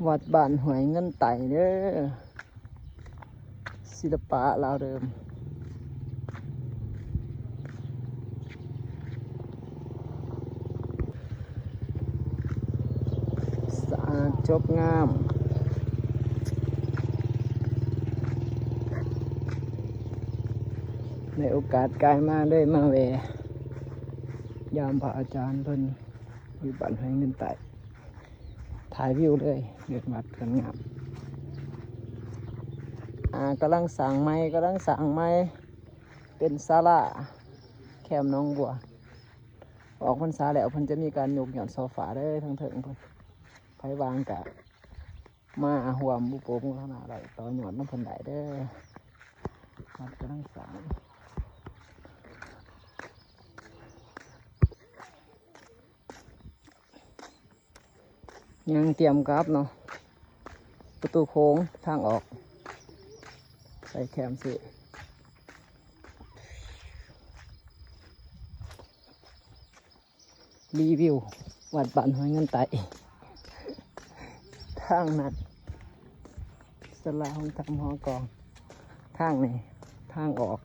ວັດບ້ານຫ້ວຍເງິນໄຕເດີ ສິລະປະລາວເດີມ ສະອາດຈົບງາມ. ໃນໂອກາດກາຍມາເລີຍມາແວ່ຢາມພະອາຈານເພິ່ນຢູ່ບ້ານຫ້ວຍເງິນໃຕ້ ຖ່າຍວິວເລີຍ ເຮືອນວັດເຮືອນງາມ. ອ່າ ກຳລັງສ້າງໃໝ່ ກຳລັງສ້າງໃໝ່ ເປັນສາລາແຄມໜອງບົວ. ອອກພັນສາແລ້ວ ເພິ່ນຈະມີການຍົກຍ້ອນໂຊຟາເດີ ເທິງໆ ເພິ່ນ ໃຜວ່າງກະ ມາຮ່ວມອຸປະໂມທະນາໄດ້ ຕໍ່ຍອດນຳເພິ່ນໄດ້ເດີ ວັດກຳລັງສ້າງ ຍັງຕຽມກັບເນາະ ປະຕູໂຂງທາງອອກ ໃສ່ແຄມຊິ. ຣີວິວວັດບ້ານຫ້ວຍເງິນໃຕ້ ທາງນັ້ນສາລາໂຮງທຳຫໍກອງ ທາງນີ້ທາງອອກ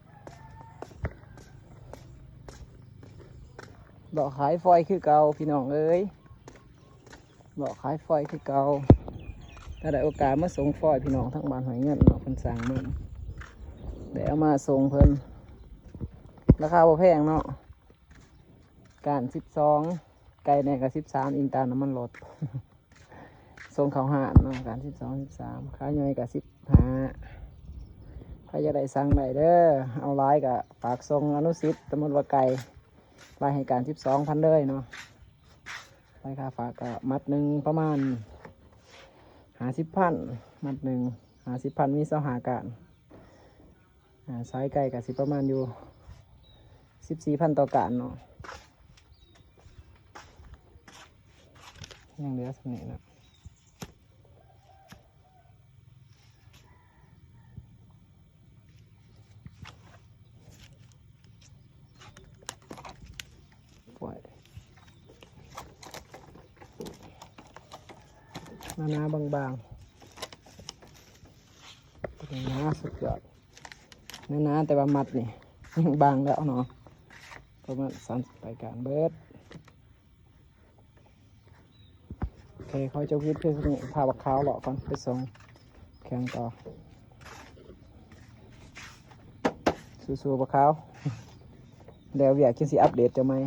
ເລາະຂາຍຟອຍຄືເກົ່າພີ່ນ້ອງເອີຍ ເລາະຂາຍຟອຍຄືເກົ່າ. ຖ້າໄດ້ໂອກາດມາສົ່ງຟອຍພີ່ນ້ອງທາງບ້ານຫ້ວຍເງິນເນາະ ເພິ່ນສັ່ງມາ ໄດ້ເອົາມາສົ່ງເພິ່ນ ລາຄາບໍ່ແພງເນາະ. ກ້ານສິບສອງ ໄກແດ່ກໍສິບສາມ ອີງຕາມນ້ຳມັນລົດ ສົ່ງເຂົ້າຮ້ານເນາະ ກ້ານສິບສອງ ສິບສາມ ຂາຍ່ອຍກໍສິບຫ້າ ໃຜຢາກໄດ້ສັ່ງໄດ້ເດີ ເອົາຫຼາຍກໍຝາກສົ່ງອະນຸສິດ ສົມມຸດວ່າໄກ ໄວ້ໃຫ້ກ້ານສິບສອງພັນເລີຍເນາະ ລາຄາຝາກກໍມັດໜຶ່ງປະມານຫ້າສິບພັນ ມັດໜຶ່ງຫ້າສິບພັນ ມີຊາວຫ້າກ້ານ. ອ່າ ສາຍໄກກໍຊິປະມານຢູ່ສິບສີ່ພັນຕໍ່ກ້ານເນາະ ຍັງເຫຼືອສ່ຳນີ້ນະ ໂອ້ຍ ໜາໆ ບາງໆ ໜາໆ ສຸດຍອດ. ໜາໆ ແຕ່ວ່າມັດນີ້ຍັງບາງແລ້ວເນາະ ປະມານສາມສິບປາຍກ້ານເບິດ. ໂອເຄ ຂໍຈົບຄລິບພຽງເທົ່ານີ້ ພາບັກຂາວເລາະກ່ອນ ໄປສົ່ງແຂ່ງຕໍ່ ສູ້ໆ ບັກຂາວ ແລ້ວວຽກຈຶ່ງຊິອັບເດດເຈົ້າໃໝ່.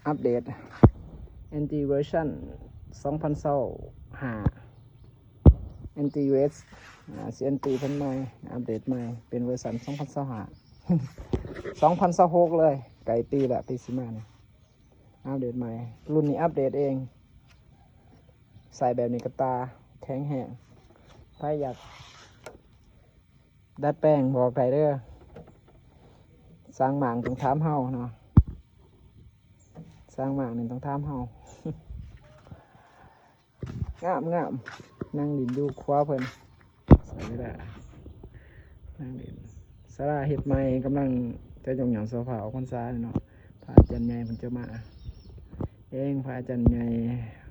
ອັບເດດ ແອນຕີ ເວີຊັນສອງພັນຊາວຫ້າ ແອນຕີ ຢູ ເອສ ອ່າ ຊິແອນຕີເພິ່ນໃໝ່ ອັບເດດໃໝ່ ເປັນເວີຊັນສອງພັນຊາວຫ້າ ສອງພັນຊາວຫົກເລີຍ ໃກ້ປີລະ ປີຊິມານີ້ ອັບເດດໃໝ່ ລຸ້ນນີ້ອັບເດດເອງ ໃສ່ແບບນີ້ກໍຕາແຂງແຮງ ໃຜຢາກ ດັດແປງບອກໄດ້ເດີ ຊ່າງໝາງຕ້ອງຖາມເຮົາເນາະ ຊ່າງໝາງນີ້ຕ້ອງຖາມເຮົາ ງາມໆ ນັ່ງຫຼິ້ນຢູ່ຄົວເພິ່ນ ໃສ່ໄດ້ ນັ່ງຫຼິ້ນ ສາລາເຮັດໃໝ່ ກຳລັງຈະຍົກຍ້ອນໂຊຟາອອກພັນສາເນາະ ພະອາຈານໃຫຍ່ເພິ່ນຈະມາ ເອງ ພະອາຈານໃຫຍ່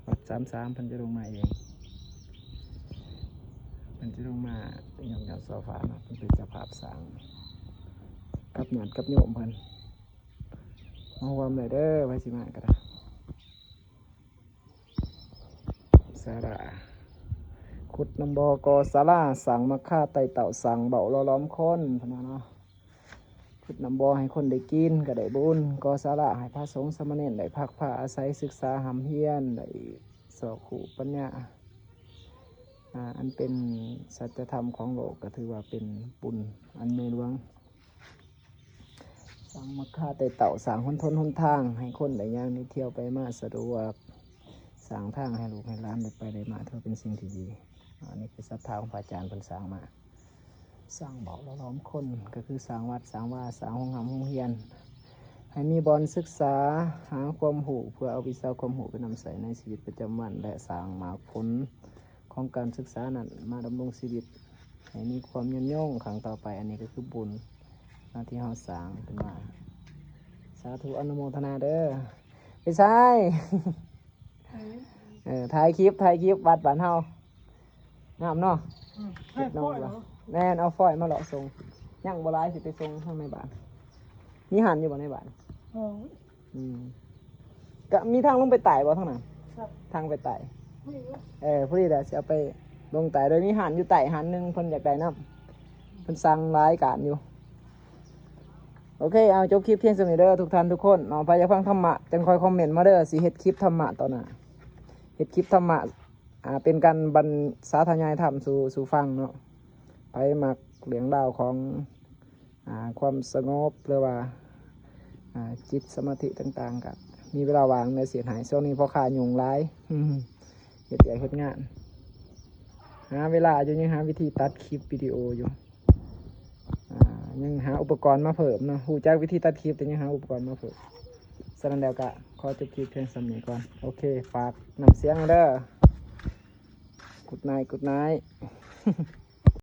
ວັດສາມສາມ ເພິ່ນຈະລົງມາເອງ ເພິ່ນຈະລົງມາຍົກຍ້ອນໂຊຟາເນາະ ເພິ່ນເປັນເຈົ້າພາບສ້າງ ກັບຍາດກັບໂຍມເພິ່ນ ມາຮ່ວມໄດ້ເດີ ໃຜຊິມາກໍໄດ້. ສາລາ ຂຸດນ້ຳບໍ່ ກໍ່ສາລາ ສ້າງໝາກຄາໄຕ່ເຕົ້າ ສ້າງເບົາຫຼໍ່ຫຼອມຄົນ ເພິ່ນວ່າເນາະ. ຂຸດນ້ຳບໍ່ໃຫ້ຄົນໄດ້ກິນກໍໄດ້ບຸນ, ກໍ່ສາລາໃຫ້ພະສົງສາມະເນນໄດ້ພັກພາອາໄສ, ສຶກສາຮ່ຳຮຽນ, ໄດ້ຊອກຮູ້ປັນຍາ ອາ ອັນເປັນສັດຈະທຳຂອງໂລກ, ກໍຖືວ່າເປັນບຸນອັນໃຫຍ່ຫຼວງ. ສ້າງໝາກຄາໄຕ່ເຕົ້າ, ສ້າງຫົນທົນຫົນທາງໃຫ້ຄົນໄດ້ຍ່າງໄດ້ທ່ຽວໄປມາສະດວກ, ສ້າງທາງໃຫ້ລູກໃຫ້ຫຼານໄດ້ໄປໄດ້ມາ, ຖືວ່າເປັນສິ່ງທີ່ດີ. ອັນນີ້ຄືສັດທາຂອງພະອາຈານເພິ່ນສ້າງມາ. ສ້າງເບົາຫຼໍ່ຫຼອມຄົນ ກໍຄືສ້າງວັດສ້າງວາ, ສ້າງໂຮງຮ່ຳໂຮງຮຽນ, ໃຫ້ມີບ່ອນສຶກສາຫາຄວາມຮູ້ ເພື່ອເອົາວິຊາຄວາມຮູ້ໄປນຳໃຊ້ໃນຊີວິດປະຈຳວັນ ແລະ ສ້າງໝາກຜົນຂອງການສຶກສານັ້ນມາດຳລົງຊີວິດ ໃຫ້ມີຄວາມຍືນຍົງຄັ້ງຕໍ່ໄປ. ອັນນີ້ກໍຄືບຸນເນາະ ທີ່ເຮົາສ້າງຂຶ້ນມາ. ສາທຸ ອະນຸໂມທະນາເດີ. ໄປຊາຍ. ເອີ ເອີ ຖ່າຍຄລິບ ຖ່າຍຄລິບວັດບ້ານເຮົາ ງາມເນາະ. ອືມ ເຮັດໜອງ ເຮັດໜອງ ບໍ່ ແມ່ນ ເອົາຟອຍມາເລາະສົ່ງ. ຍັງບໍ່ຫຼາຍ ຊິໄປສົ່ງທາງໃນບ້ານ. ມີຮ້ານຢູ່ບໍ່ໃນບ້ານ? ເອີ ອືມ ກະມີທາງລົງໄປໃຕ້ບໍ່ທາງນັ້ນ? ທາງໄປໃຕ້. ເອີ ພໍດີແຫຼະ ຊິເອົາໄປລົງໃຕ້. ໂດຍມີຮ້ານຢູ່ໃຕ້ຮ້ານໜຶ່ງ ເພິ່ນຢາກໄດ້ນຳ ເພິ່ນສັ່ງຫຼາຍການຢູ່. ໂອເຄ ເອົາ ຈົບຄລິບພຽງສ່ຳນີ້ເດີທຸກທ່ານທຸກຄົນເນາະ. ໃຜຢາກຟັງທຳມະ ຈັ່ງຄ່ອຍຄອມເມັນມາເດີ ຊິເຮັດຄລິບທຳມະຕໍ່ໜ້າ ເຮັດຄລິບທຳມະ ອ່າ ເປັນການບັນ ສາທະຍາຍທຳສູ່ ສູ່ຟັງເນາະ. ໃຜມັກເລື່ອງລາວຂອງ ອ່າ ຄວາມສະຫງົບ ຫຼືວ່າ ອ່າ ຈິດສະມາທິຕ່າງໆ ກະມີເວລາວ່າງແນວເສຍຫາຍ. ຊ່ວງນີ້ພໍ່ຄ້າຫຍຸ້ງຫຼາຍ ເຮັດວຽກເຮັດງານ ຫາເວລາຢູ່ ຍັງຫາວິທີຕັດຄລິບວິດີໂອຢູ່ ອ່າ ຍັງຫາອຸປະກອນມາເພີ່ມເນາະ. ຮູ້ຈັກວິທີຕັດຄລິບ ແຕ່ຍັງຫາອຸປະກອນມາເພີ່ມ. ສະນັ້ນແລ້ວກະຂໍຈົບຄລິບພຽງສ່ຳນີ້ກ່ອນ. ໂອເຄ ຝາກນ້ຳສຽງເດີ. Good night, good night.